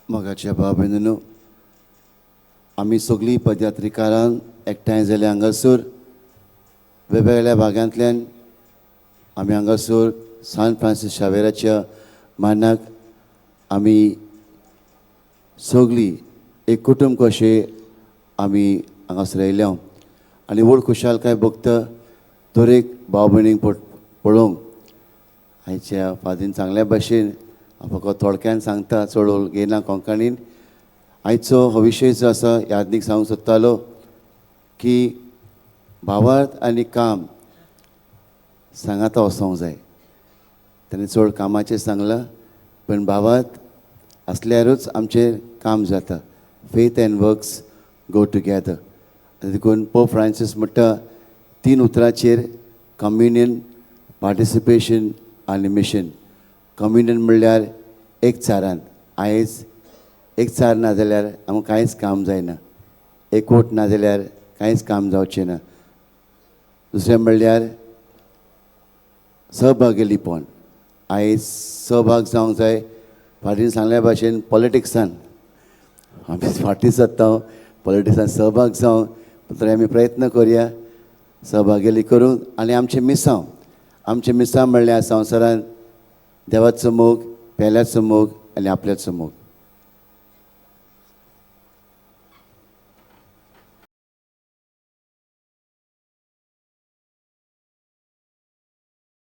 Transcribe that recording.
मोगाच्या भाव भयणींनो, आमी सगळीं पदयात्रिकारां एकठांय जाले हांगासर. वेगवेगळ्या भागांतल्यान आमी हांगासर सान फ्रांसीस शावेराच्या मानाक आमी सगळीं एक कुटुंब कशें आमी हांगासर आयल्या आनी व्हड खुशालकाय भोगता दर एक भाव भयणींक पळोवंक. आयच्या फादीन चांगल्या भाशेन हांव फकत थोडक्यान सांगता, चड घेयना कोंकणीन. आयचो हो विशय जो आसा, यादनीक सांगूंक सोदतालो की भावार्थ आनी काम सांगाता वचोंक जाय. ताणें चड कामाचें सांगलां, पूण भावार्थ आसल्यारूच आमचें काम जाता. Faith and works go together. देखून पोप फ्रांसीस म्हणटा तीन उतरांचेर, कम्युनियन, पार्टिसिपेशन आनी मिशन. कम्युनियन म्हणल्यार एकचारान. आयज एकचार ना जाल्यार आमकां कांयच काम जायना. एकवट ना जाल्यार कांयच काम जावचें ना. दुसरें म्हणल्यार सहभागेलीपण. आयज सहभाग जावंक जाय. फाटीं सांगल्या भाशेन पॉलिटिक्सान आमी फाटीं सरता. पॉलिटिक्सान सहभाग जावंक तरी आमी प्रयत्न करया सहभागेली करूंक. आनी आमचें मिसांव, आमचें मिसांव म्हणल्यार संवसारांत देवाचो मोग, पेल्याचो मोग आनी आपल्याचो मोग.